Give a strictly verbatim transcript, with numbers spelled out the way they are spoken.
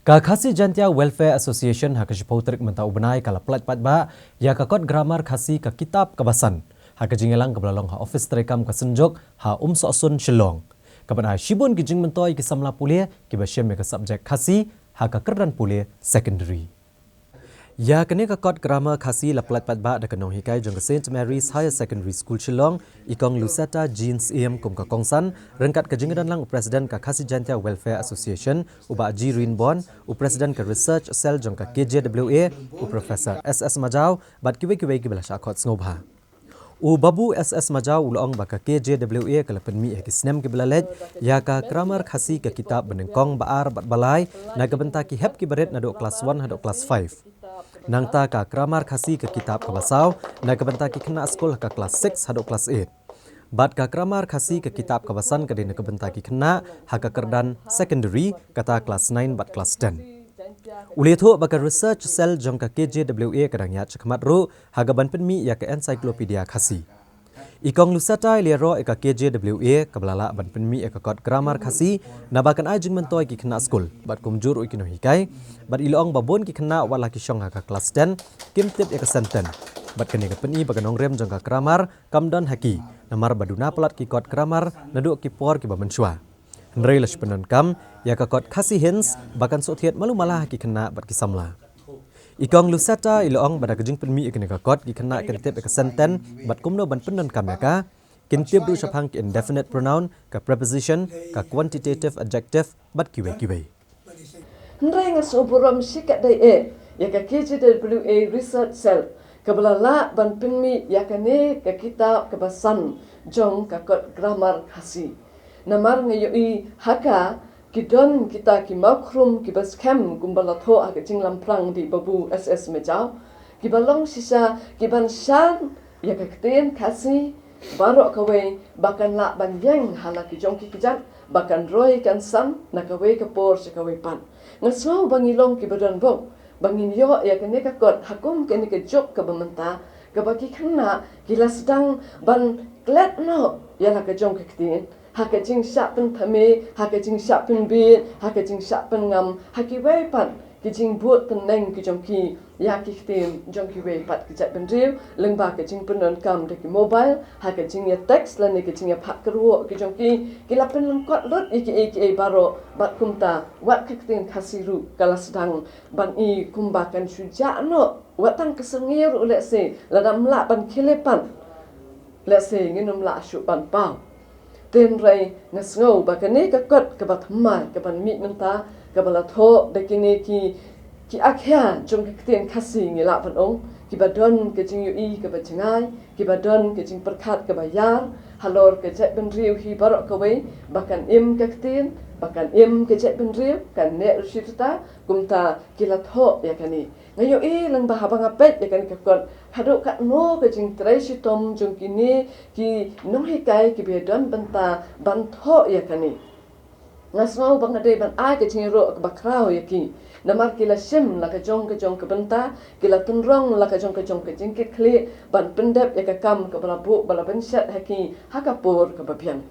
Ka Khasi Jaintia Welfare Association ha ka shiphew tarik mynta u bnai ka la pyllait paidbah ïa ka kot grammar Khasi ka kitab kaba san ha ka jingïalang kaba la long ha ophis treikam ka Synjuk ha Umsohsun, Shillong. Ka ban ai shibun ki jingmyntoi ki samla pule kiba shem ïa ka subject Khasi ha ka kyrdan pule secondary. Ïa kane ka kot grammar Khasi la pyllait paidbah da ka nonghikai jong ka Saint Mary's Higher Secondary School Shillong, i Kong Lucetta Jean Syiem kum ka kongsan, ryngkat ka jingdon lang u President ka Khasi Jaintia Welfare Association, u Bah G Rinbon, u President ka Research Cell jong ka K J W A, u Professor S S Majaw, bad kiwei kiwei kiba la shah khot sngewbha. U Babu S S Majaw u la ong ba ka K J W A ka la pynmih ha ki snem kiba la leit ïa ka grammar Khasi ka kitab ba nyngkong, ba ar bad ba lai na ka bynta ki hep kiba rit naduh klas one haduh klas five. Nangta ka grammar Khasi ka kitab kaba saw na ka bynta ki khynnah skul ha ka klas six haduh klas eight. Bad ka grammar Khasi ka kitab kaba san ka dei na ka bynta ki khynnah ha ka kyrdan secondary, kata klas nine bad klas ten. U la ïathuh ba ka Research Cell jong ka K J W A ka dang ïaid shakhmat ruh ha kaban pynmih ïa ka Encyclopedia Khasi. I Kong Lucetta i la ïaroh ïa ka K J W A kaba la lah ban pynmih ïa ka kot grammar Khasi naba kan ai jingmyntoi ïa ki khynnah skul bad kumjuh ruh ïa ki nonghikai, bad i la ong ba bun ki khynnah wat la ki shong ha ka klas ten kim tip ïa ka senten, bad kane ka pyni ba ka nongrim jong ka grammar kam don ha ki, namar ba duna palat ki kot grammar naduh ki por kiba mynshuwa. Hynrei la shu pyndonkam ïa ka kot Khasi Hints ba kan shu thied malu mala ha ki khynnah bad ki samla. I Kong Lucetta i la ong ba da ka jingpynmih ïa kane ka kot ki khynnah kin tip ïa ka senten bad kumno ban pyndonkam ïa ka, kin tip ruh shaphang ki indefinite pronoun, ka preposition, ka quantitative adjective bad kiwei kiwei. Hynrei nga sngew burom shikatdei eh ïa ka K J W A Research Cell kaba la lah ban pynmih ïa kane ka kitab kaba san jong ka kot grammar Khasi. Namar nga ïohi ha ka ki don kita ki mawkhrum kiba skhem kumba la thoh ha ka jinglamphrang da i Babu S S Majaw, kiba long shisha kiban shan ïa ka ktien Khasi baroh kawei ba kan lah ban ïeng ha la ki jong ki kjat, ba kan roi kan sam na kawei ka por sha kawei pat. Nga sngew ba ngi long kiba don bok ba ngin ïoh ïa kane ka kot ha kum kane ka juk kaba mynta, kaba ki khynnah ki la sdang ban klet noh ïa la ka jong ka ktien ha ka jingshah pynthame, ha ka jingshah pynbit, ha ka jingshah pynngam ha kiwei pat ki jingbud tneng ki jong ki ïa ki ktien jong kiwei pat ki jaitbynriew, lyngba ka jingpyndonkam da ki mobile, ha ka jingïa text lane ka jingïa phah kyrwoh ki jong ki, ki la pynlyngkot lut ïa kiei kiei baroh, bad kumta wat ka ktien Khasi ruh ka la sdang ban i kumba kan shu jah noh, wat tang ka syrngiew ruh lehse lada ym lah ban khie leh pat, lehse ngin ym lah shuh ban paw. Hynrei nga sngew ba kane ka kot kaba thymmai kaban mih mynta, kaba la thoh da kine ki, ki akhia jong ka ktien Khasi ngi lah ban ong, kiba don ka jingïohi kaba jngai, kiba don ka jingpyrkhat kaba ïar halor ka jaitbynriew hi baroh kawei, ba kan im ka ktien, ba kan im ka jaitbynriew, kan neh ruh shi rta, kumta ki la thoh ïa kane. Nga ïohi lyngba haba nga peit ïa kane ka kot, haduh katno ka jingtrei shitom jong kine ki nonghikai kiba ïadon bynta ban thoh ïa kane. Nga sngew ba nga dei ban ai ka jingïaroh kaba khraw ïa ki, namar ki la shim la ka jong ka jong ka bynta, ki la tynrong la ka jong ka jong ka jingkitkhlieh ban pyndep ïa ka kam kaba la buh ba la bynshet ha ki ha ka por kaba biang.